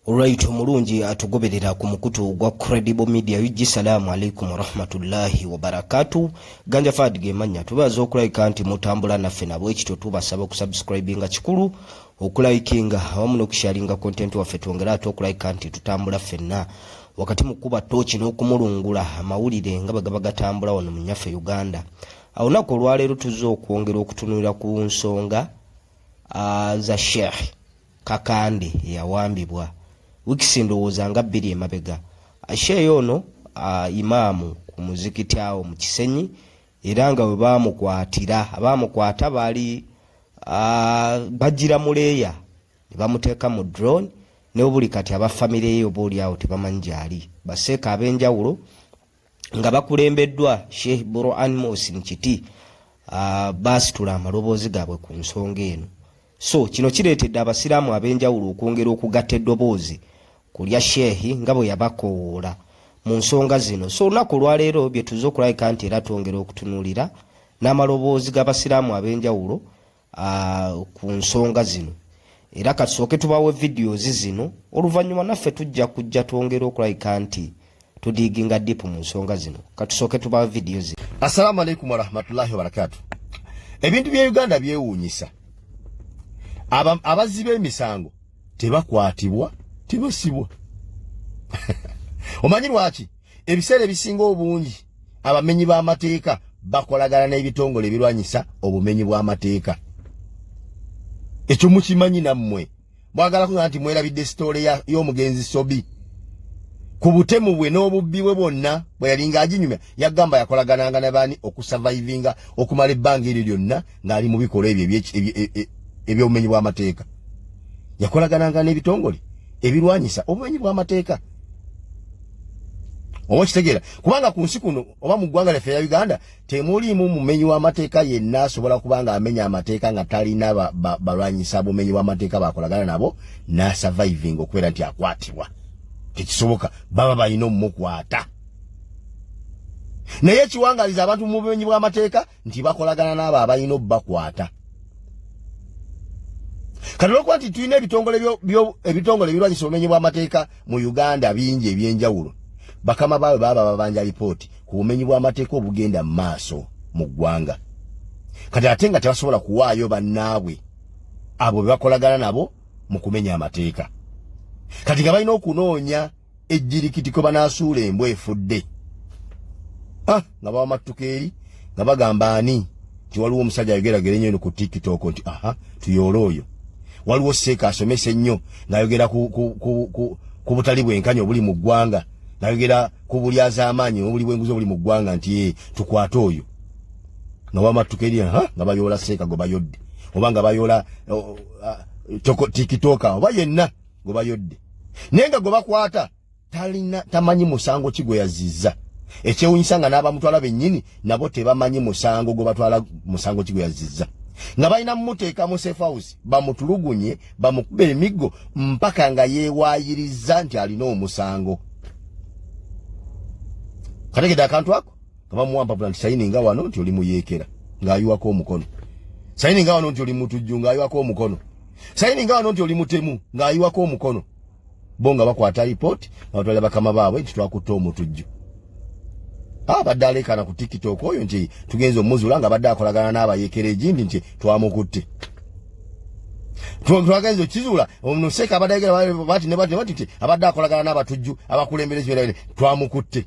Alright, omulungi atugoberera ku mukutu gwa Credible Media UG. Salaamu alaikum warahmatullahi wabarakatu. Ganja Fad gemanya tubaza okulayika nti mutambula naffe, nabwekityo tubasaba okusubscribinga, kikulu okulayikinga awamu n'okusharinga content waffe, twongere ate okulayika nti tutambula ffenna wakati mu kuba tooki n'okumulungula amawulire nga bwe gaba gatambula wano mu nyaffe Uganda. Awo lunaku olwaleero tuzze okwongera okutunulira ku nsonga za Sheikh Kakande eyawambibwa wiikisi ndowooza nga 2 emabega. Sheikh ono imaamu ku muzikiti awo mu Kisenyi, era nga we baamukwatira, abaamukwata baali bagira muleeya ne bamuteeka mu drone, ne buli kati aba famire ye oba oli awo tebamanyi gy'ali. Baseeka ab'enjawulo nga bakulembeddwa Sheikh Buran Muhsin Kiti baasitula amaloboozi gaabwe ku nsonga eno. So kino kireetedde abasiraamu ab'enjawulo okwongera okugatta eddoboozi ku lya Sheikh nga bwe yabakoowoola mu nsonga zino. So olunaku olwaleero bye tuze okulabika nti era twongera okutunuulira n'amaloboozi g'abasiraamu ab'enjawulo ku nsonga zino, era katusooke tubawe videos zino, oluvannyuma naffe tujja kujja twongere okulabika nti tudiginga deep mu nsonga zino. Katusooke tubawe video zino. Assalamu alaikum warahmatullahi wabarakatu. Ebintu bya Uganda byewuunyisa. Abazzi b'emisango tebakwatibwa, tebasibwa. Omanyi lwaki? Ebiseera ebisinga obungi abamenyi b'amateeka bakolagana n'ebitongole ebirwanyisa obumenyi bw'amateeka. Ekyo mukimanyi nammwe. Mwagala kuga nti mwerabidde sitoole y'omugenzi Sobi ku butemu bwe n'obubbi bwe bwonna bwe yalinga aginyumya, yagamba yakolagananga na baani okusurvivinga okumala ebbanga eryo lyonna ng'ali mu bikolwa ebyo eby'obumenyi bw'amateeka. Yakolagananga n'ebitongole ebirwanyisa obumenyi bw'amateeka. Oba okitegeera? Kubanga ku nsi kuno oba mu ggwanga lyaffe erya Uganda temuliimu mumenyi w'amateeka yenna asobola kuba nga amenya amateeka nga talina balwanyisa bumenyi bw'amateeka bakolagana nabo n'asurviving okubeera nti akwatibwa. Tekisoboka, baba balina omumukwata. Naye ekiwangaliza abantu mu bumenyi bw'amateeka nti bakolagana n'abo abalina obbakwata. Kati olwokuba nti tulina ebitongole ebirwanyisa obumenyi bw'amateeka mu Uganda bingi ebyenjawulo, bakama baabwe baba babanja lipooti ku bumenyi bw'amateeka obugenda mu maaso mu ggwanga. Kati ate nga tebasobola kuwaayo bannaabwe abo be bakolagana nabo mu kumenya amateeka, kati nga balina okunoonya ejjirikiti kwe banaasuula embwa efudde. Nga bawamattuka eri nga bagamba ani nti waliwo omusajja ayogeragera ennyo eno ku TikTok nti aha, tuyoole oyo. Waliwo seeka asomesa ennyo ng'ayogera ku butali bwenkanya obuli mu ggwanga, ng'ayogera ku bulyazaamaanyi obuli bw'enguzi obuli mu ggwanga nti tukwate oyo. Nga wamattuka eri aha, nga bayoola seeka gwe bayodde, oba nga bayoola TikTok oba yenna gwe bayodde, naye nga gwe bakwata talina, tamanyi musango ki gwe yazizza. Ekyewunyisa nga n'abamutwala bennyini nabo tebamanyi musango gwe batwala, musango ki gwe yazizza, nga balina mumuteeka mu safe house bamutulugunye, bamukube emiggo mpaka nga yeewaayiriza nti alina omusango. Kategedde akantu ako nga bamuwa mpapula nti sayininga wano nti oli muyeekera, ng'ayiwako omukono, sayininga wano nti oli mutujju, ng'ayiwako omukono, sayininga wano nti oli mutemu, ng'ayiwako omukono. Bo nga bakwata lipooti nga batwalira bakama baabwe nti twakutte omutujju abadde aleekaana ku TikTok oyo, nti tugenze omuzuula nga abadde akolagana n'abayeekera egindi, nti twamukutte. Twagenze okizuula ono seeka abadde ayogera bati ne bati ne bati nti abadde akolagana n'abatujju abakulembera ekibeera, twamukutte.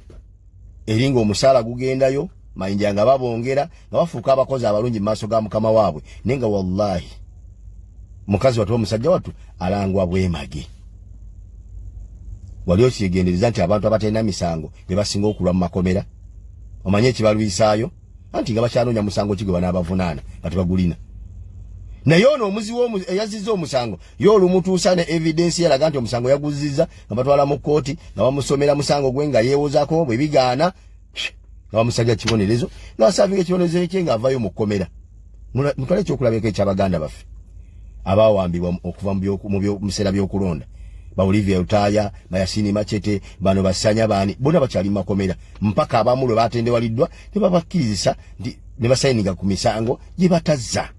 Eri ng'omusaala gugendayo mayinja, nga babongera, nga bafuuka abakozi abalungi mu maaso ga mukama waabwe, naye nga wallahi mukazi wattu, omusajja wattu alangwa bwemage. Wali okyegendereza nti abantu abatalina misango be basinga okulwa mu makomera? Omanye ekibalwisaayo? Anti nga bakyanoonya musango ki gwe banaabavunaana nga tebagulina. Naye ono omuzi eyazizza omusango ye olumutuusa ne evidence yalaga nti omusango yaguzizza, nga batwala mu kkooti nga bamusomera musango gwe nga yeewozaako. Bwe bigaana nga bamusajja kibonerezo, nga basavinga ekibonerezo ekye ng'avayo mu kkomera. Mutwale ekyokulabirako ekyabaganda baffe abawambibwa okuva mu biseera by'okulonda, ba Olivia Lutaaya, Bayasini Machete, bano basanya baani, bonna bakyali mu makomera mpaka abamu lwe batendewaliddwa ne babakkirizisa nti ne basayininga ku misango gye batazza.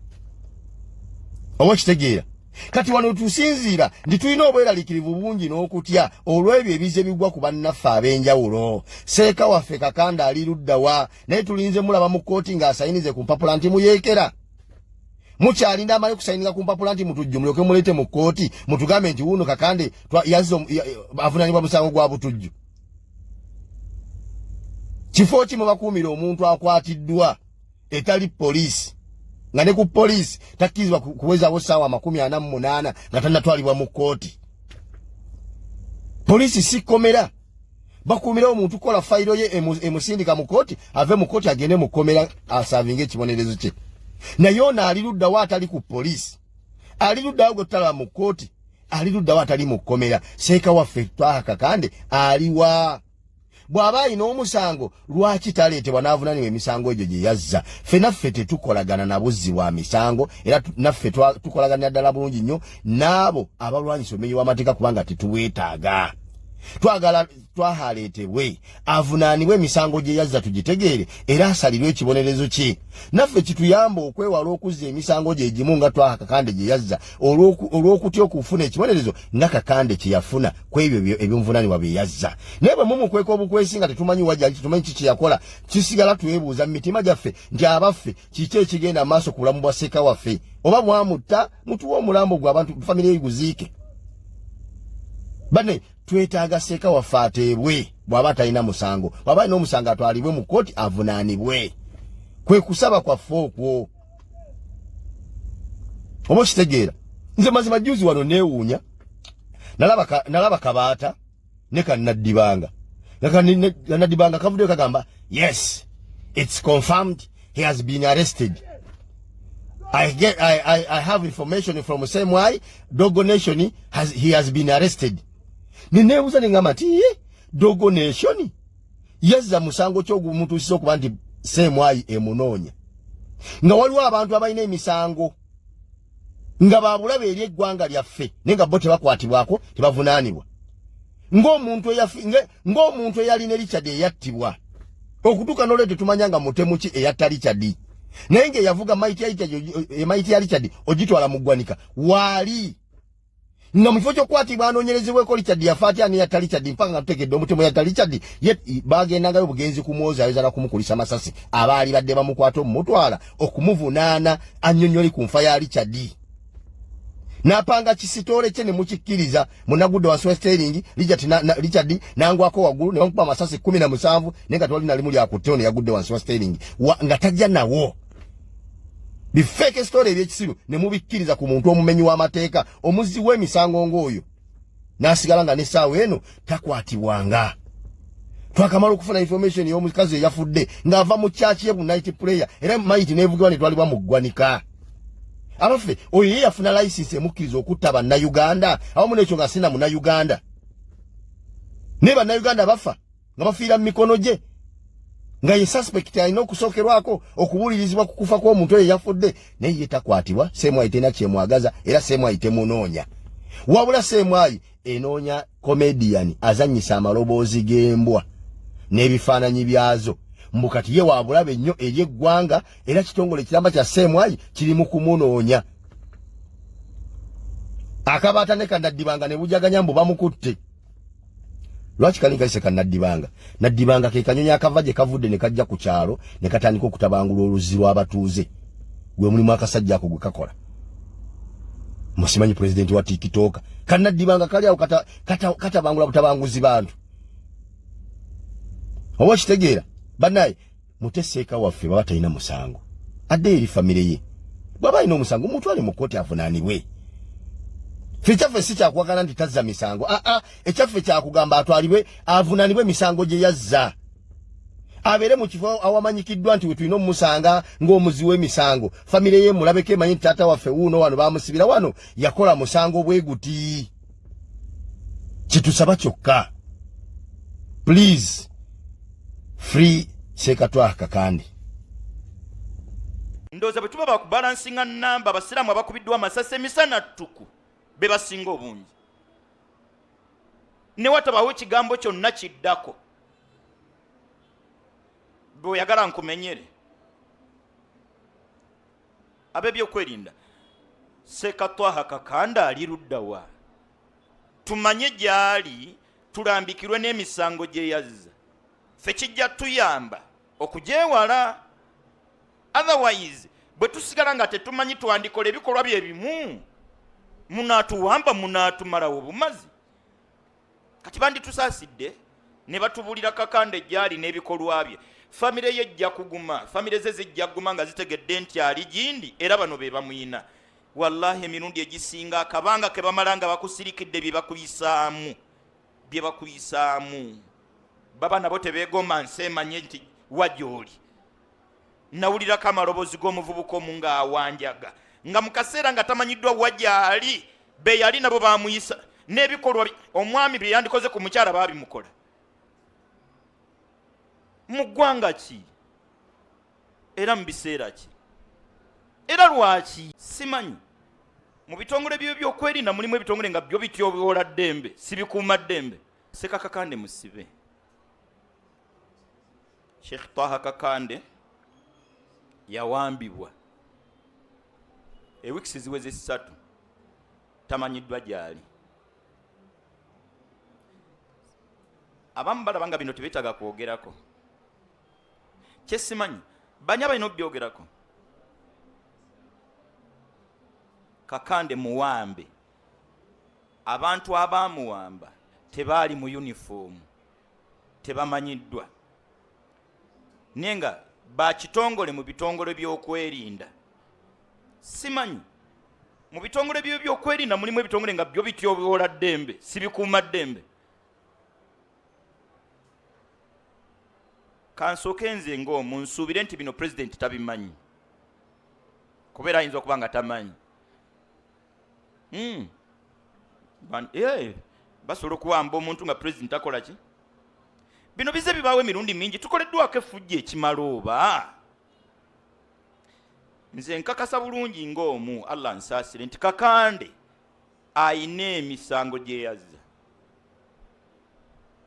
Oba okitegeera? Kati wano tusinziira nti tulina obweraliikirivu bungi n'okutya olw'ebyo ebize bigwa ku bannaffe ab'enjawulo. Seeka waffe Kakande ali ludda wa? Naye tulinze mulaba mu kkooti ng'asayinize ku mpapula nti muyeekera. Mukyalinda amale kusayininga ku mpapula nti mutujju mulyoke muleete mu kkooti mutugambe nti wuuno Kakande yazze avunaanibwa musango gwa butujju. Kifo ki mwe bakuumira omuntu akwatiddwa etali poliisi, nga ne ku poliisi takkirizibwa kuwezaawo ssaawa 48 nga tannatwalibwa mu kkooti? Poliisi si kkomera. Bakuumirawo omuntu kukola fayiro ye emusindika mu kkooti, ave mu kkooti agende mu kkomera asaavinga ekibonerezo kye. Naye ono ali luddawo atali ku poliisi? Ali luddawo gwe tutalaba mu kkooti? Ali luddawo atali mu kkomera? Seeka waffe Twaha Kakande aliwa? Bw'aba alina omusango, lwaki taleetebwa n'avunaanibwa emisango egyo gye yazza? Ffe naffe tetukolagana na buzzi bwa misango, era naffe tukolaganira ddala bulungi nnyo n'abo abalwanyisa obumenyi bw'amateeka, kubanga tetubwetaaga. Twagala Twaha aleetebwe avunaanibwe emisango gye yazza, tugitegeere era asalirwe ekibonerezo kye. Naffe kituyamba okwewala okuzza emisango gye gimu nga Twaha Kakande gye yazza, olw'okutya okufuna ekibonerezo nga Kakande kye yafuna ku ebyo ebyomuvunaanibwa bye yazza. Naye bwe mumukweka obukwesi nga tetumanyi wa gyali, tetumanyi kiki yakola, kisigala twebuuza mu mitima gyaffe nti abaffe kiki ekigenda maaso ku bulamu bwa seeka waffe? Oba bwamutta, mutuwe omulambo gwe, abantu famire ye guziike. Bane, twetaaga seeka waffe ateebwe bw'aba talina musango. Bw'aba alina omusango, atwalibwe mu kkooti avunaanibwe. Kwe kusaba kwaffe okwo, oba okitegeera? Nze mazima juzi wano neewuunya, nalaba Kabaata ne Kannaddibanga, nga Kannaddibanga kavuddeyo kagamba, "Yes, it's confirmed, he has been arrested. I have information from CMI, Dogo Nation he has been arrested." Neneebuuza neŋŋamba nti, "Ye, Dogo Nation yazza musango kyogumutuusiza okuba nti CMI emunoonya, nga waliwo abantu abalina emisango nga babulabe eri eggwanga lyaffe, naye nga bo tebakwatibwako, tebavunaanibwa, ng'omuntu eyalina Richard eyattibwa, okutuuka n'olwo tetumanya nga mutemu ki eyatta Richard, naye ng'eyavuga maiti ya Richard, emaiti ya Richard ogitwala mu ggwanika waali, nga mu kifo ky'okukwatibwa anoonyerezebweko Richard yafa atya, ani yatta Richard, mpaka nga tutegedde omutemu yatta Richard, ye bagendangayo bugenzi kumwozayoza na kumukulisa masasi, abaali badde bamukwata omumutwala okumuvunaana annyonnyoli ku nfa ya Richard, n'apanga kisitoole kye ne mukikkiriza, munagudde wansi wa steering, Richard na Richard nangwako waggulu ne bamukuba amasasi 17, naye nga tewali nalimu lyakutte. Ono yagudde wansi wa steering nga tajja nawo. Bi fake story ebyekisiru ne mubikkiriza ku muntu omumenyi w'amateeka, omuzzi w'emisango ng'oyo, n'asigala nga n'essaawa eno takwatibwanga. Twakamala okufuna information y'omukazi eyafudde ng'ava mu church ye bu night prayer, era maiti n'evugibwa netwalibwa mu ggwanika. Abaffe, oyo ye yafuna license emukkiriza okutta Bannayuganda, awamu n'ekyo nga sina Munnayuganda, naye Bannayuganda bafa nga bafiira mu mikono gye, nga ye suspect alina okusookerwako okubuulirizibwa ku kufa kw'omuntu oyo eyafudde, naye ye takwatibwa. CMI terina kyemwagaza, era CMI temunoonya. Wabula CMI enoonya comedian azannyisa amaloboozi g'embwa n'ebifaananyi byazo, mbu kati ye wabulabe nnyo eri eggwanga, era kitongole kiramba kya CMI kiri mu kumunoonya. Akabaata ne Kanaddibanga ne bujaganya mbu bamukutte. Lwaki kali kayise Kanaddibanga? Naddibanga ke kanyonyi akava gye kavudde ne kajja ku kyalo ne katandika okutabangula oluzzi lw'abatuuze. Gwe mulimu akasajja ako gwe kakola, musimanyi pulezidenti wa TikTok. Kanaddibanga kali awo katabangula butabanguzi bantu, oba okitegeera? Bannaye, muteseeka waffe baba talina musango, adde eri famire ye. Bw'aba alina omusango, mutwale mu kkooti avunaanibwe. Ffe ekyaffe si kyakuwakana nti tazza misango, aa, ekyaffe kyakugamba atwalibwe avunaanibwe emisango gye yazza, abeere mu kifo awamanyikiddwa nti we tulina omumusanga ng'omuzi w'emisango, famire ye mulabeko emanyi nti taata waffe wuuno wano bamusibira wano, yakola musango bwe guti. Kitusaba kyokka, please free Sekatwaha Kakande. Ndowooza bwe tuba bakubalansinga namba, abasiraamu abakubiddwa amasasi emisana ttuku be basinga obungi, ne watabawo ekigambo kyonna kiddako. Bweoyagala nkumenyere ab'ebyokwerinda. Sekatwaha Kakanda ali luddawa? Tumanye gy'ali, tulambikirwe n'emisango gye yazza. Ffe kijja tuyamba okugyewala. Otherwise bwe tusigala nga tetumanyi twandikola ebikolwa bye bimu, munaatuwamba, munaatumalawo obumazi. Kati banditusaasidde ne batubuulira Kakande gy'ali n'ebikolwa bye. Famire ye ejja kuguma, famire ze zijja kuguma nga zitegedde nti ali gindi era bano be bamuyina. Wallahi emirundi egisinga akabanga ke bamala nga bakusirikidde bye bakuyisaamu, bye bakuyisaamu. Baba nabo tebeegomba nsi emanye nti wa gy'oli. Nawulirako amaloboozi g'omuvubuka omu ng'awanjaga nga mu kaseera nga tamanyiddwa wa gy'ali, be yali nabo bamuyisa n'ebikolwa omwami bye yandikoze ku mukyala baabimukola. Mu ggwanga ki era mu biseera ki era lwaki simanyi. Mu bitongole by'ebyokwerinda mulimu ebitongole nga byo bityoboola ddembe, si bikuuma ddembe. Sekakakande musibe Sheikh Taha Kakande yawambibwa ewiikisi ziweze 3, tamanyiddwa gy'ali. Abamu balaba nga bino tebeetaaga kwogerako. Kyesimanyi bani abalina okubyogerako. Kakande muwambe. Abantu abaamuwamba tebaali mu yunifoomu, tebamanyiddwa, naye nga bakitongole mu bitongole by'okwerinda. Simanyi mu bitongole by'ebyokwerinda mulimu ebitongole nga byo bityoboola ddembe, si bikuuma ddembe. Kansooke nze ng'omu nsuubire nti bino pulezidenti tabimanyi, kubeera ayinza okuba nga tamanyi. Basobola okuwamba omuntu nga pulezidenti takola ki? Bino bize bibaawo emirundi mingi, tukoleddwako effujjo ekimala oba? Nze nkakasa bulungi ng'omu, Allah nsaasire, nti Kakande ayina emisango gye yazza,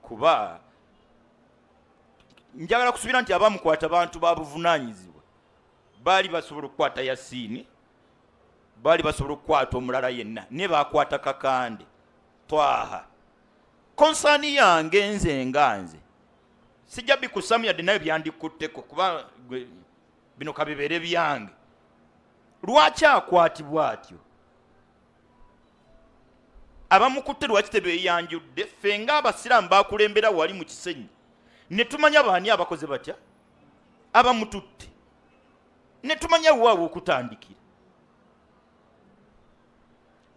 kuba njagala kusuubira nti abamukwata bantu ba buvunaanyizibwa, baali basobola okukwata Yasiini, baali basobola okukwata omulala yenna, naye bakwata Kakande Twaha. Konsaani yange nze nga nze sijja bikusamu yadde nayo byandikutteko, kuba bino kabibeere byange. Lwaki akwatibwa atyo? Abamukutte lwaki tebeeyanjudde? Ffe ng'abasiraamu bakulembera wali mu Kisenyi ne tumanya baani abakoze batya abamututte, ne tumanya waawe okutandikira.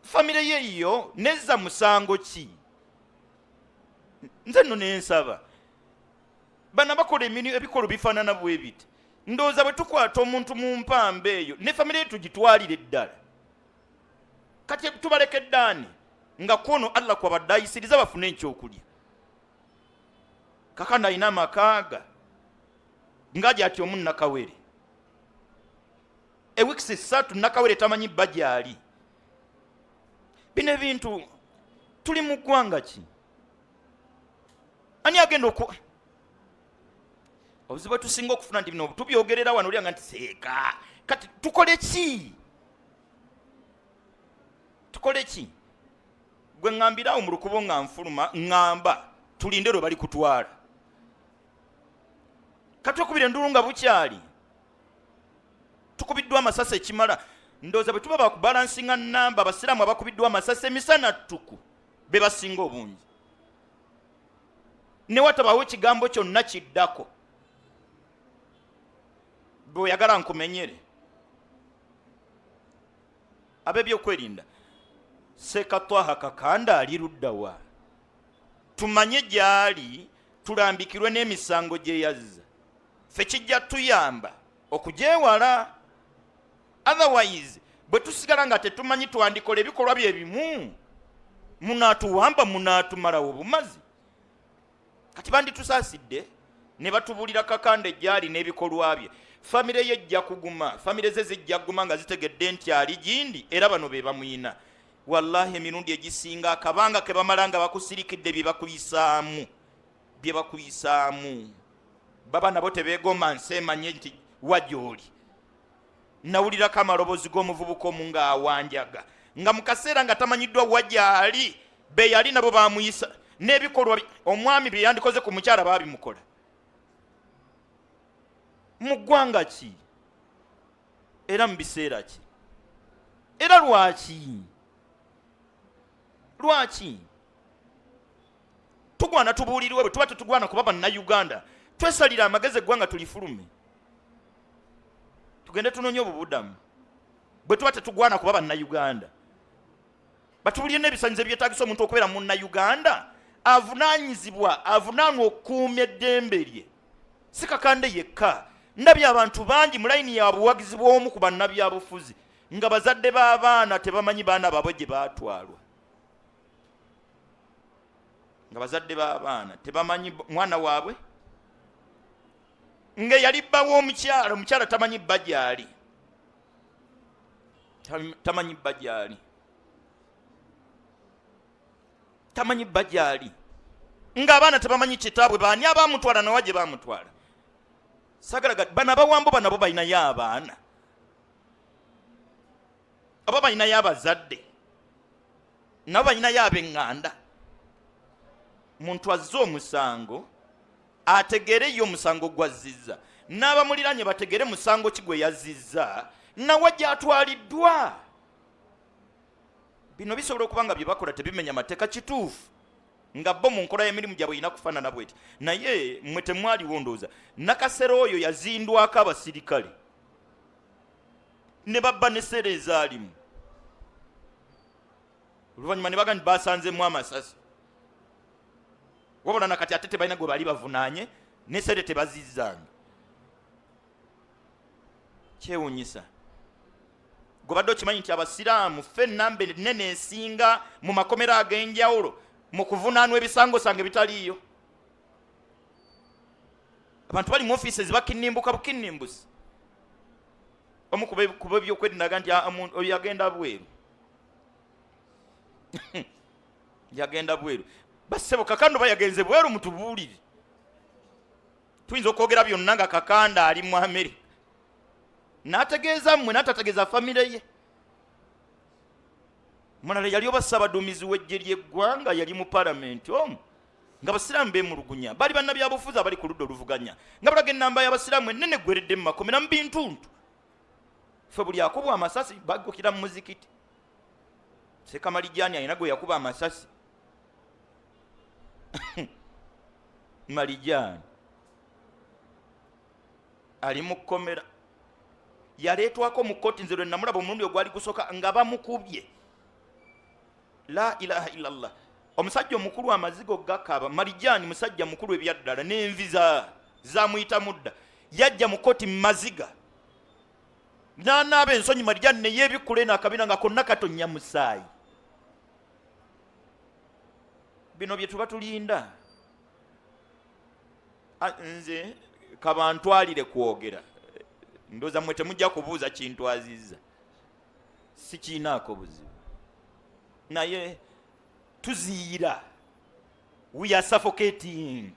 Famire ye yo nezza musango ki? Nze nno nensaba bana bakola ebikolwa bifaanana bwe biti. Ndowooza bwe tukwata omuntu mu mpamba eyo ne famire ye tugitwalire ddala. Kati tubalekedde ani nga kwono Allah kwabadde ayisiriza bafune ekyokulya? Kakano alina amakaaga nga gyati omu Nakawere, ewiikisi 3 Nakawere tamanyi bba gyali. Bino ebintu tuli mu ggwanga ki? Ani agenda oku obuzibu tusinga okufuna nti bino tubyogerera wano olyanga nti seeka. Kati tukole ki? Tukole ki? Gwe ŋŋambirawo mu lukubo nga nfuluma ŋŋamba tulinde lwe bali kutwala. Kati okubira enduulu nga bukyali, tukubiddwa amasasi ekimala. Ndowooza bwe tuba bakubalansinga namba, abasiraamu abakubiddwa amasasi emisana ttuku be basinga obungi, ne watabawo ekigambo kyonna kiddako. Bw'oyagala nkumenyere ab'ebyokwerinda, Sekatwaha Kakanda ali luddawa? Tumanye gy'ali, tulambikirwe n'emisango gye yazza. Ffe kijja tuyamba okugyewala. Otherwise bwe tusigala nga tetumanyi twandikola ebikolwa bye bimu, munaatuwamba, munaatumalawo obumazi. Kati banditusaasidde ne batubuulira Kakande gy'ali n'ebikolwa bye. Famire ye ejja kuguma, famire ze zijja kuguma nga zitegedde nti ali gindi era bano be bamuyina. Wallahi emirundi egisinga akabanga ke bamala nga bakusirikidde bye bakuyisaamu, bye bakuyisaamu. Baba nabo tebeegomba nsi emanye nti wa gy'oli. Nawulirako amaloboozi g'omuvubuka omu ng'awanjaga nga mu kaseera nga tamanyiddwa wa gy'ali, be yali nabo baamuyisa n'ebikolwa omwami bye yandikoze ku mukyala baabimukola. Mu ggwanga ki era mu biseera ki era lwaki? Lwaki tugwana tubuulirwe? Bwe tuba tetugwana kuba Bannayuganda, twesalira amagezi eggwanga tulifulume tugende tunoonye obubudamu. Bwe tuba tetugwana kuba Bannayuganda, batubulire n'ebisanyizo ebyetagisa omuntu okubeera Munnayuganda avunaanyizibwa, avunaanwa okukuuma eddembe lye. Si Kakande yekka, ndabye abantu bangi mu layini ya buwagizi bw'omu ku bannabyabufuzi nga bazadde b'abaana tebamanyi baana baabwe gye baatwalwa, nga bazadde b'abaana tebamanyi mwana waabwe, nga eyali bba w'omukyala, omukyala tamanyi bba gy'ali, tamanyi bba gy'ali, tamanyi bba gy'ali, ng'abaana tebamanyi kitaabwe baani abaamutwala nawa gye baamutwala. Sagala bano abawambo banabo balinayo abaana oba balinayo abazadde, nabo balinayo ab'eŋŋanda. Muntu azze omusango ategeere ye omusango gwazzizza, n'abamuliraanye bategeere musango ki gwe yazzizza nawa gy'atwaliddwa. Bino bisobola okuba nga bye bakola tebimenya mateeka, kituufu nga bo mu nkola y'emirimu gyabwe erina kufaanana bweti, naye mmwe temwaliwo. Ndowooza Nakasero oyo yazindwako abasirikale ne babba ne seera ezaalimu, oluvannyuma ne baga nti basanzeemu amasasi, wabula nakati ate tebalina gwe bali bavunaanye ne sente tebazizzanga. Kyewunyisa, gwe badde okimanyi nti abasiraamu ffe ennamba ennene esinga mu makomera ag'enjawulo mu kuvunaanwa ebisangosanga ebitaliiyo. Abantu bali mu ofiisi bakinimbuka bukinimbusi. Omu ku b'ebyokwerinda aga nti, "Ah, oyo yagenda bweru, yagenda bweru." Bassebo, Kakande oba yagenze bweru, mutubuulire. Tuyinza okwogera byonna nga Kakanda ali mu Amerika, n'ategeeza mmwe n'atategeeza famire ye. Mulala yali oba ssabaduumizi w'eggye ly'eggwanga, yali mu palamenti omu nga basiraamu beemulugunya, bali bannabyabufuzi abali ku ludda oluvuganya, nga balaga ennamba y'abasiraamu ennene eggweredde mu makomera mu bintuntu. Ffe buli akubwa amasasi baggukira mu muzikiti. Sekamalijani alina gwe yakuba amasasi. Malijani ali mu kkomera, yaleetwako mu kkooti. Nze lwe namulaba omulundi ogwali gusooka nga bamukubye, la ilaha illallah, omusajja omukulu amazigo gakaaba. Malijani musajja mukulu ebyaddala, n'envi zamuyitamu dda. Yajja mu kkooti mu maziga n'anaaba ensonyi. Malijani neyeebikkula eno akabina nga konna katonnya musaayi. Bino bye tuba tulinda. Nze kabantwalire kwogera, ndowooza mmwe temujja kubuuza kintwazizza, sikiinaako buzibu, naye tuziira, we are suffocating.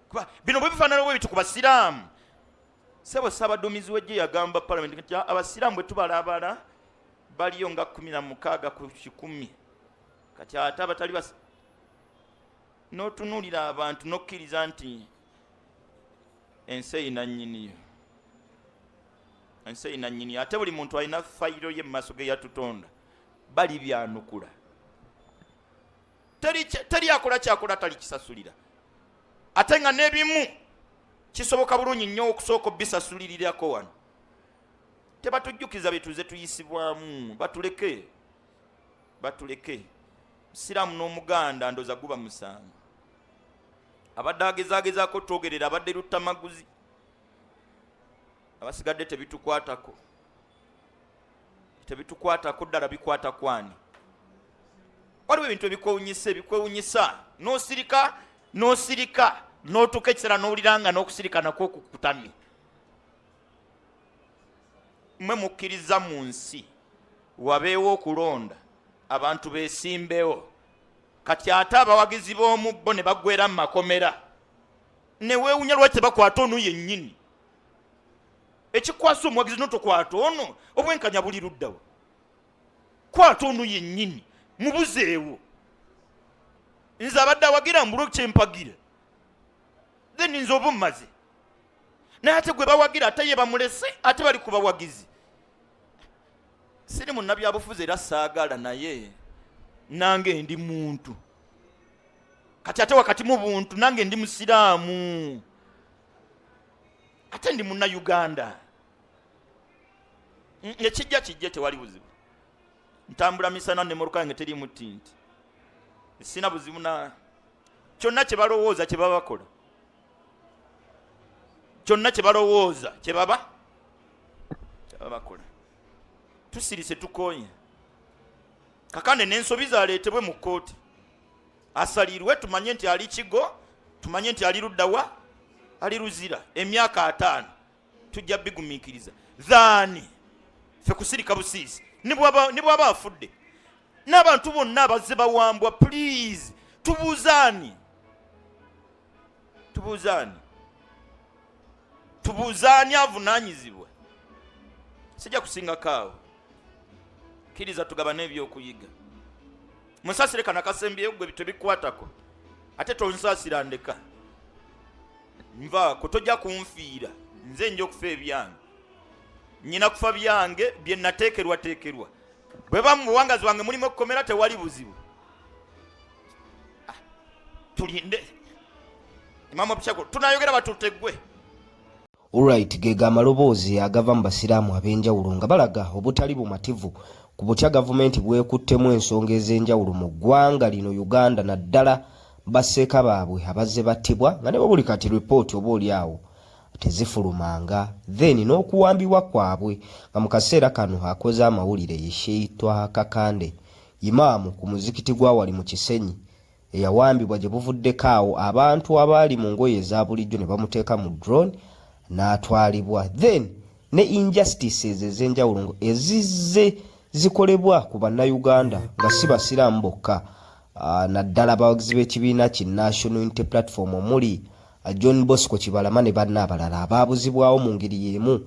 Kuba bino bwe bifaanana bwe biti ku basiraamu, sebo ssabaduumizi w'eggye yagamba palamenti nti abasiraamu bwe tubalabala baliyo nga 16 ku 100. Kati ate abatali bas n'otunuulira abantu n'okkiriza nti ensi erina nnyiniyo, ensi erina nnyiniyo, ate buli muntu alina fayiro ye mu maaso ge yatutonda. Bali byanukula, teri akola kyakola tali kisasulira, ate nga n'ebimu kisoboka bulungi nnyo okusooka obisasulirirako wano. Tebatujjukiza bye tuze tuyisibwamu, batuleke, batuleke. Musiraamu n'Omuganda ndoza guba musango. Abadde agezaagezaako twogerera, abadde luttamaguzi, abasigadde tebitukwatako, tebitukwatako ddala. Bikwata kwani? Waliwo ebintu ebikwewunyisa, ebikwewunyisa n'osirika, n'osirika, n'otuuka ekiseera n'owulira nga n'okusirika nakwo kukutamye. Mmwe mukkiriza mu nsi wabeewo okulonda, abantu beesimbewo, kati ate abawagizi b'omu bo ne baggwera mu makomera, ne weewunya lwaki tebakwata ono yennyini. Ekikwasa omuwagizi notokwata ono, obwenkanya buli luddawa? Kwata ono yennyini, mubuzeewo. Nze abadde awagira mbulwe kyempagira, then nze oba omumaze. Naye ate gwe bawagira ate ye bamulese, ate bali ku bawagizi. Siri munnabyabufuzi era saagala, naye nange ndi muntu. Kati ate wakati mu buntu nange ndi musiraamu, ate ndi munnayuganda. Ekijja kijje, tewali buzibu. Ntambula misana nemmotoka yange teriimu tint, sina buzibu na kyonna kye balowooza kye baba bakola, kyonna kye balowooza kye baba bakola. Tusirise, tukonye. Kakande n'ensobi zaleetebwe mu kkooti, asalirwe, tumanye nti ali Kigo, tumanye nti ali luddawa, ali Luzira. Emyaka 50 tujja bigumiikiriza than ffe kusirika busiisi. Ne bw'aba afudde, n'abantu bonna abazze bawambwa, please, tubuuzaani, tubuuzaani, tubuuzaani avunaanyizibwa? Sijja kusingako awo. Kkiriza tugabane ebyokuyiga. Munsasire kana kasembyeyo, gwe tebikwatako. Ate tonsaasira, ndeka nvaako, tojja kunfiira. Nze nja okufa ebyange, nyina kufa byange bye nateekerwateekerwa. Bwe ba mu buwangazi bwange mulimu okukomera, tewali buzibu. Tulinde imamu Abushako, tunayogera batuteggwe. Alright, ge amaloboozi agava mu basiraamu ab'enjawulo nga balaga obutali bumativu ku butya gavumenti bwekuttemu ensonga ez'enjawulo mu ggwanga lino Uganda, naddala basseeka baabwe abazze battibwa nga ne bwe buli kati ripooti oba oli awo tezifulumanga, then n'okuwambibwa kwabwe, nga mu kaseera kano akoze amawulire ye Sheikh Twaha Kakande, imaamu ku muzikiti gwa wali mu Kisenyi, eyawambibwa gye buvuddeko awo abantu abaali mu ngoye eza bulijjo ne bamuteeka mu drone n'atwalibwa, then ne injustices ez'enjawulo ezizze zikolebwa ku bannayuganda nga si basiraamu bokka, naddala abawagizi b'ekibiina ki National Unity Platform omuli John Bosco Kibalama ne banna abalala abaabuzibwawo mu ngeri y'emu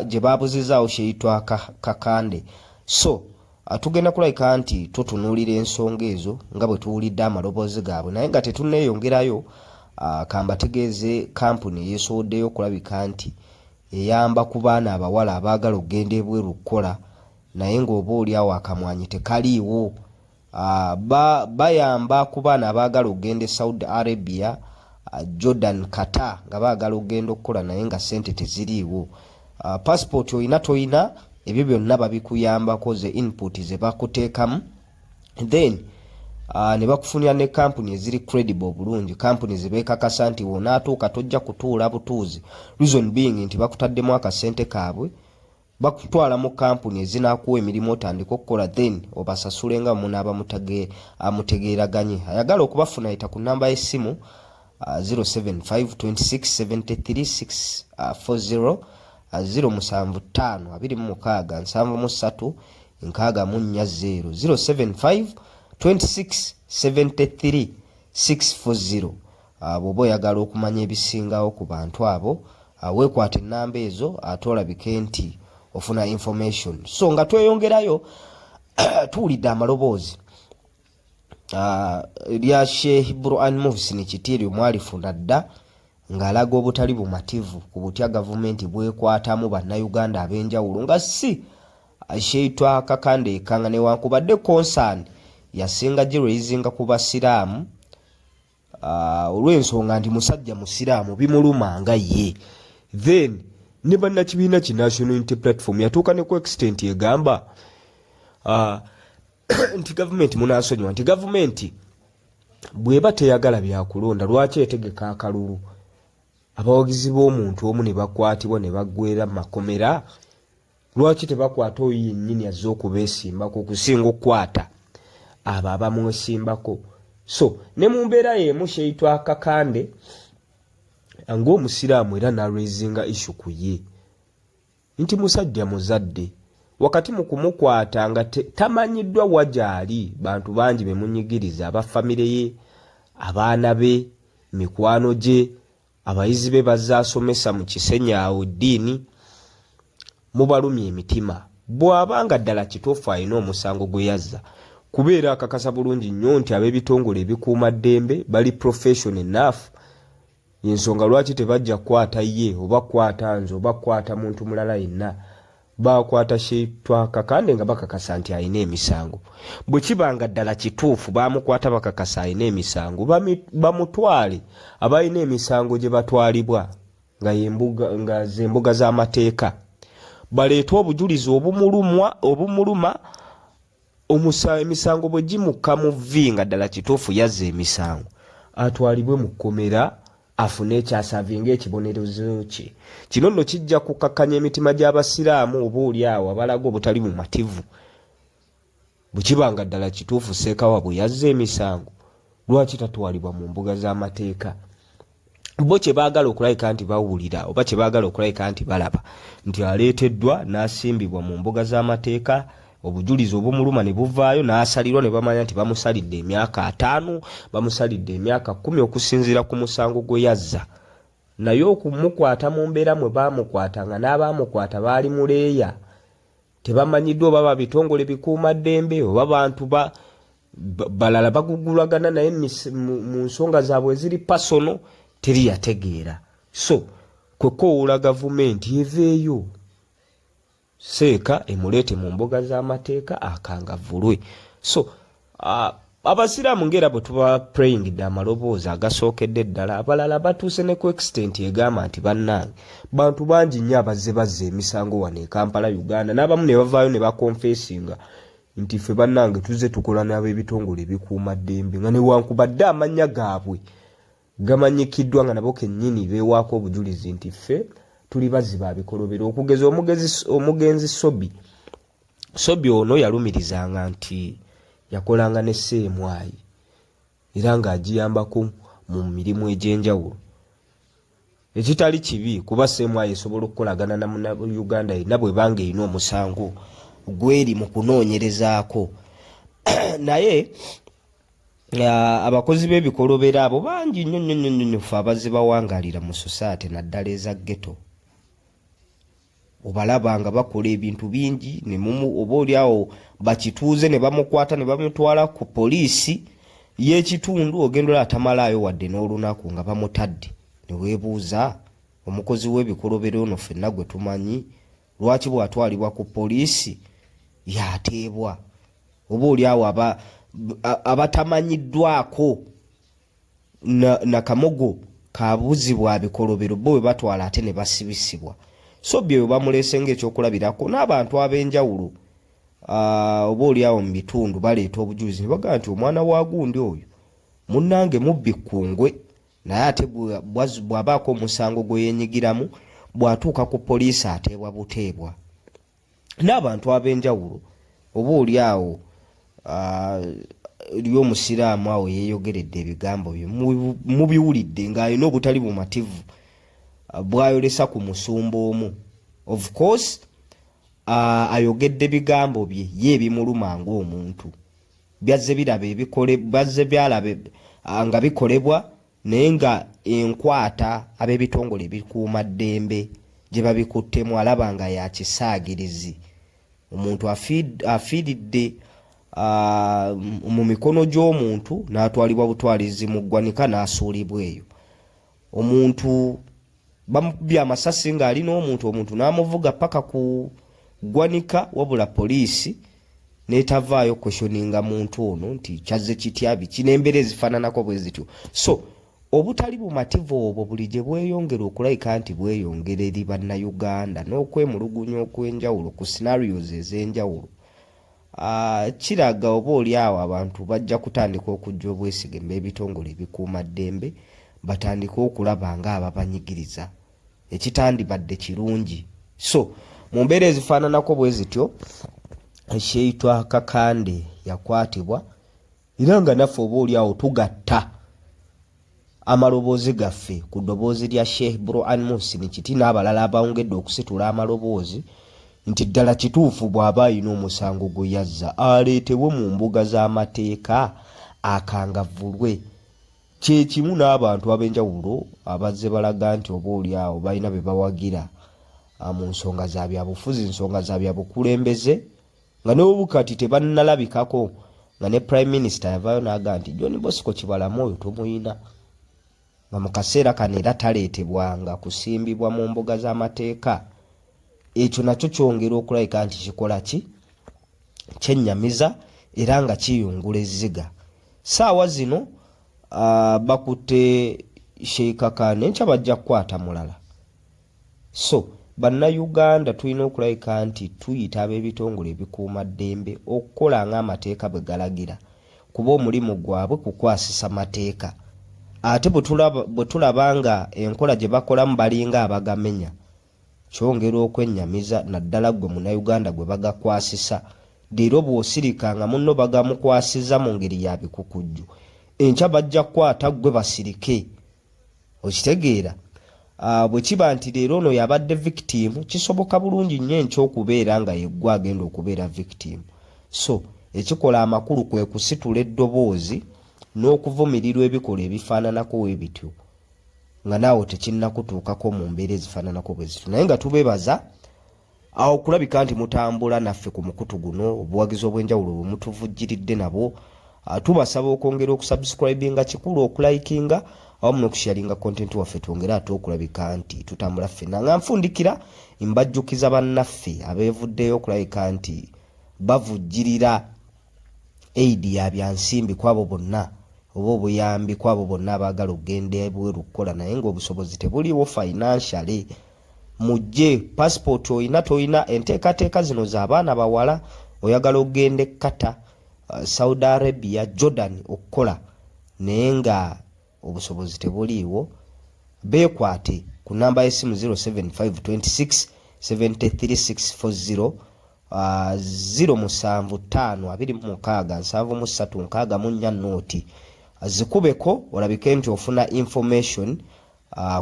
gye baabuzizaawo Sheikh Twaha Kakande. So tugenda kulabika nti tutunuulira ensonga ezo nga bwe tuwulidde amaloboozi gaabwe, naye nga tetunneeyongerayo, kambategeeze kampuni eyeesowoddeyo okulabika nti eyamba ku baana abawala abaagala okugenda ebweru okukola, naye ng'oba oli awo akamwanyi tekaliiwo. Bayamba ku baana abaagala okugenda e Saudi Arabia, Jordan, Qatar, nga baagala okugenda okukola naye nga ssente teziriiwo. Passport oyina toyina, ebyo byonna babikuyambako, ze input ze bakuteekamu, then ne bakufunira ne kampuni eziri credible obulungi, kampuni ze beekakasa nti wonaatuuka tojja kutuula butuuzi, reason being nti bakutaddemu akasente kaabwe. Bakutwala mu kampuni ezinaakuwa emirimu otandika okukola, then obasasule nga munaaba mutegeeraganye. Ayagala okubafuna yita ku namba y'essimu 075 26 73 640, 075 26 73 64 0, 075 26 73 640. Bw'oba oyagala okumanya ebisingawo ku bantu abo, weekwata ennamba ezo ate olabike nti ofuna information. So nga tweyongerayo, tuwulidde amaloboozi lya Sheikh Buran Muhsin Kiti omwalifuna dda ng'alaga obutali bumativu ku butya gavumenti bwekwatamu bannayuganda ab'enjawulo, nga si Sheikh Twaha Kakande ekanga, newankubadde concern yasinga giraisinga ku basiraamu, olw'ensonga nti musajja musiraamu, bimuluma nga ye. Then ne bannakibiina ki National Unity Platform yatuuka ne ku extent egamba nti gavumenti, munansonyiwa, nti gavumenti bw'eba teyagala byakulonda, lwaki etegeka akalulu, abawagizi b'omuntu omu ne bakwatibwa ne baggwera mu makomera? Lwaki tebakwata oyo yennyini azze okubeesimbako okusinga okukwata abo abamwesimbako? So ne mu mbeera y'emu Sheikh Twaha Kakande ng'omusiraamu era n'araisinga issue ku ye nti musajja muzadde, wakati mu kumukwata nga tamanyiddwa wa gy'ali, bantu bangi be munyigiriza, aba famire ye, abaana be, mikwano gye. Abayizi be bazze asomesa mu Kisenyi awo eddiini mubalumya emitima. Bw'aba nga ddala kituufu alina omusango gwe yazza, kuba era akakasa bulungi nnyo nti ab'ebitongole ebikuuma ddembe bali profession enough, y'ensonga lwaki tebajja kukwata ye oba kukwata nze oba kukwata muntu mulala yenna. Baakwata Sheikh Twaha Kakande nga bakakasa nti alina emisango. Bwe kiba nga ddala kituufu baamukwata bakakasa alina emisango, bamutwale abalina emisango gye batwalibwa nga y'embuga, nga z'embuga z'amateeka, baleete obujulizi obumulumwa, obumuluma Omusa, emisango bwe gimukka mu vvi nga ddala kituufu yazza emisango, atwalibwe mu kkomera afune ekyasavinga ekibonerezo kye. Kino nno kijja kukakkanya emitima gy'Abasiraamu oba oli awo abalaga obutali bumativu. Bwe kiba nga ddala kituufu Sseekawa bwe yazza emisango, lwaki tatwalibwa mu mbuga z'amateeka? Bo kye baagala okulabika nti bawulira oba kye baagala okulabika nti balaba nti aleeteddwa n'asimbibwa mu mbuga z'amateeka, obujulizi obumuluma ne buvaayo n'asalirwa ne bamanya nti bamusalidde emyaka ataano, bamusalidde emyaka 10 okusinziira ku musango gwe yazza. Naye okumukwata mu mbeera mwe baamukwata nga n'abaamukwata baali muleeya, tebamanyiddwa oba babitongole bikuuma ddembe oba bantu ba balala bagugulagana naye mu nsonga zaabwe eziri pasono teri yategeera. So kwekowoola gavumenti eveeyo seeka emuleete mu mbuga z'amateeka akangavvulwe. So abasiraamu ngaera bwe tuba prayingidde amaloboozi agasookedde ddala, abalala batuuse ne ku extent egamba nti bannange bantu bangi nnyo abazze bazza emisango wano e Kampala Uganda, n'abamu ne bavaayo ne bakonfesinga nti ffe bannange tuzze tukola n'ab'ebitongole ebikuuma ddembe nga newankubadde amannya gaabwe gamanyikiddwa nga nabo kennyini beewaako obujulizi nti ffe tuli bazzi ba bikolobero. Okugeza omugenzi Sobi. Sobi ono yalumirizanga nti yakolanga ne Sseemwayi era ng'agiyambako mu mirimu egy'enjawulo, ekitali kibi kuba Sseemwayi esobola okukolagana na Munnayuganda yenna bw'eba ng'erina omusango gw'eri mu kunoonyerezaako. Naye abakozi b'ebikolobero abo bangi nnyo nnyo nnyo nnyo ffe abazze bawangalira mu sosaate naddala eza ghetto, obalaba nga bakola ebintu bingi ne mumu, oba oli awo bakituuze ne bamukwata ne bamutwala ku poliisi y'ekitundu, ogenda olaba tamalaayo wadde n'olunaku nga bamutadde, ne weebuuza omukozi w'ebikolobero ono ffenna gwe tumanyi lwaki bw'atwalibwa ku poliisi y'ateebwa, oba oli awo abatamanyiddwako na kamogo ka buzi bwa bikolobero bo bwe batwala ate ne basibisibwa. So bye bamuleese ng'ekyokulabirako n'abantu ab'enjawulo, oba oli awo mu bitundu baleeta obujulizi ne bagamba nti omwana wa gundi oyo munnange mubbi kkungwe, naye ate bw'abaako omusango gwe yeenyigiramu bw'atuuka ku poliisi ateebwa buteebwa. N'abantu ab'enjawulo oba oli awo eri omusiraamu awo yeeyogeredde ebigambo bye mubiwulidde ng'alina obutali bumativu bw'ayolesa ku musumba omu. Of course, ayogedde bigambo bye ye ebimuluma ng'omuntu, byazze biraba ebikole, byazze byalaba nga bikolebwa, naye nga enkwata ab'ebitongole ebikuuma ddembe gye babikuttemu alaba nga ya kisaagirizi. Omuntu afiiridde mu mikono gy'omuntu n'atwalibwa butwalizi mu ggwanika n'asuulibwa eyo. Omuntu bamukubye amasasi ng'ali n'omuntu, omuntu n'amuvuga paka ku ggwanika, wabula poliisi n'etavaayo questioninga muntu ono nti kyazze kitya biki n'embeera ezifaananako bwe zityo. So obutali bumativu obwo buli gye bweyongera okulabika nti bweyongera eri Bannayuganda n'okwemulugunya okw'enjawulo ku scenarios ez'enjawulo, kiraga oba oli awo abantu bajja kutandika okujja obwesige mu b'ebitongole ebikuuma ddembe, batandike okulaba ng'ababanyigiriza, ekitandibadde kirungi. So mu mbeera ezifaananako bwe zityo, Sheikh Twaha Kakande yakwatibwa, era nga naffe oba oli awo tugatta amaloboozi gaffe ku ddoboozi lya Sheikh Buruhan Muhsin Kiti n'abalala abawongedde okusitula amaloboozi nti ddala kituufu bw'aba alina omusango gwe yazza aleetebwe mu mbuga z'amateeka akangavvulwe. Kyekimu n'abantu ab'enjawulo abazze balaga nti oba oli awo balina be bawagira mu nsonga za byabufuzi, nsonga za byabukulembeze, nga n'obukati tebannalabikako, nga ne Prime Minister yavaayo n'agamba nti John Bosco Kibalamu oyo tumuyina, nga mu kaseera kano era taleetebwanga kusimbibwa mu mbuga z'amateeka. Ekyo nakyo kyongera okulabika nti kikola ki kyennyamiza era nga kiyungula ezziga. Saawa zino bakutte Sheikh Kakande, enkya bajja kukwata mulala. So Bannayuganda tulina okulabika nti tuyita ab'ebitongole ebikuuma ddembe okukola ng'amateeka bwe galagira, kuba omulimu gwabwe kukwasisa mateeka, ate bwe tulaba nga enkola gye bakolamu balinga abagamenya, kyongera okwennyamiza, naddala ggwe Munnayuganda gwe bagakwasisa. Leero bw'osirika nga munno bagamukwasiza mu ngeri ya bikukujju, enkya bajja kukwata ggwe basirike. Okitegeera? Bwe kiba nti leero ono yabadde victim, kisoboka bulungi nnyo enkya okubeera nga yeggwe agenda okubeera victim. So ekikola amakulu kwe kusitula eddoboozi n'okuvumirirwa ebikolwa ebifaananako we bityo, nga naawe tekinnakutuukako mu mbeera ezifaananako bwe zityo. Naye nga tubeebaza awo okulabika nti mutambula naffe ku mukutu guno, obuwagizi obw'enjawulo bwe mutuvujjiridde nabwo. Tubasaba okwongera okusubscribinga, kikulu okulikinga awamu n'okusharinga content waffe, twongere ate okulabika nti tutambula ffenna. Nga nfundikira, mbajjukiza bannaffe abeevuddeyo okulabika nti bavujjirira aid ya byansimbi kwabo bonna, oba obuyambi kwabo bonna abaagala okugenda ebweru okukola naye ng'obusobozi tebuliwo financially. Mujje, passport olina tolina, enteekateeka zino z'abaana bawala. Oyagala okugenda e Qatar, Saudi Arabia, Jordan okukola naye nga obusobozi tebuliiwo, beekwate ku namba y'essimu 075 26 73640, 075 26 73 64 nooti. Zikubeko olabike nti ofuna information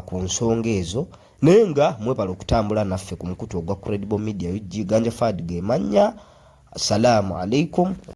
ku nsonga ezo. Naye nga mwebala okutambula naffe ku mukutu ogwa Credible Media UG, Ganja Fad gemanya. Assalamu alaikum.